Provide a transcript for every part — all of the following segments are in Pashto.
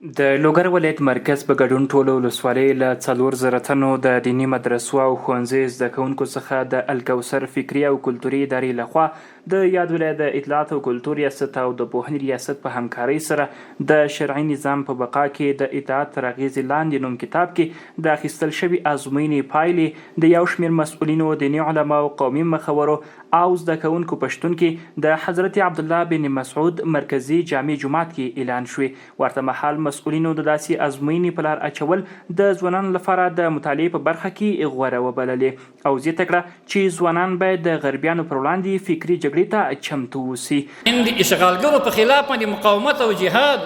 د لوګر ولایت مرکز په ګډون ټولو ولسوالیو له 4000 تنو د دیني مدرسو او ښوونځیو زده کوونکو څخه د الکوثر فکري او کلتوري ادارې له خوا د یاد ولایت د اطلاعات او کلتور ریاست او د پوهنې ریاست په همکارۍ سره د شرعي نظام په بقا کې د اطاعت تر اغېزې لاندې نوم کتاب کې د اخیستل شوې ازموینې پایلې د یو شمېر مسؤلینو، دیني علماو، قومي مخورو او زده کوونکو په شتون کې د حضرت عبدالله بن مسعود مرکزي جامع جومات کې اعلان شوې. ورته مهال مسؤلینو د داسې ازموینې په لار اچول د ځوانانو لپاره د مطالعې په برخه کې غوره وبللې او زیاته کړه چې ځوانان باید د غربیانو پر وړاندې فکري جګړې ته چمتو اوسي. ان د اشغالګرو په خلاف باندې مقاومت او جهاد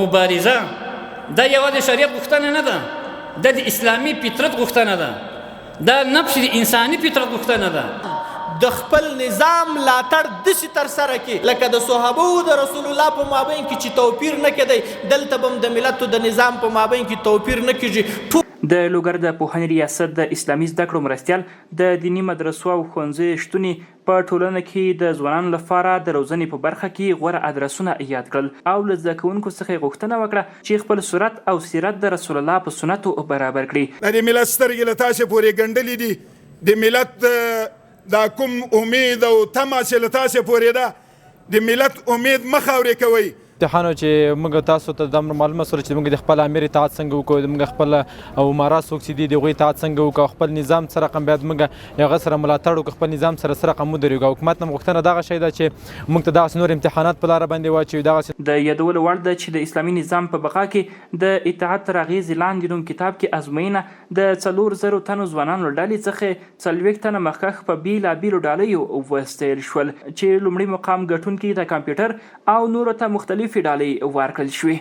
مبارزه دا یوازې شریعت غوښتنه نه ده، دا د اسلامي فطرت غوښتنه ده. دا نفس د انساني فطرت غوښتنه ده. د خپل نظام ملاتړ داسې ترسره کړي لکه د صحابه وو د رسول الله په مابین کې چې توپیر نه کېدی، دلته به هم د ملتو د نظام په مابین کې توپیر نه کېږي. ټول. د لوګر د پوهنې ریاست د اسلامي زده کړو مرستیال د دیني مدرسو او ښوونځیو شتون یې په ټولنه کې د ځوانانو لپاره د روزنې په برخه کې غوره ادرسونه یاد کړل او له زده کوونکو څخه یې غوښتنه وکړه چې خپل صورت او سیرت د رسول الله په سنتو برابر کړي. دا د ملت سترګې له تاسې پورې ګنډلې دي، د ملت دا کوم امید او تمه چې له تاسې پورې ده، د ملت امید مه خاورې کوئ. امتحان و چې موږ تاسو ته دا معلومه سول چې موږ د خپل امیر اطاعت څنګه وکړو، موږ خپل امرا څوک چې دي د هغوی اطاعت څنګه وکړو، خپل نظام څه رقم باید موږ هغه سره ملاتړ وکړو، خپل نظام سره څه رقم ودرېږو. حکومت نه غوښتنه دغه شی ده چې موږ ته دغسې نور امتحانات په لاره باندې واچوي، دغسې. د یادولو وړ ده چې د اسلامي نظام په بقا کې د اطاعت تر اغېزې لاندې نوم کتاب کې ازموینه د 4000 تنو ځوانانو له ډلې څخه 40 تنه مخکښ په بېلا بېلو ډالیو وستایل شول چې لومړي مقام ګټونکي ته کمپیوټر او نورو ته مختلفې ډالۍ ورکړل شوې.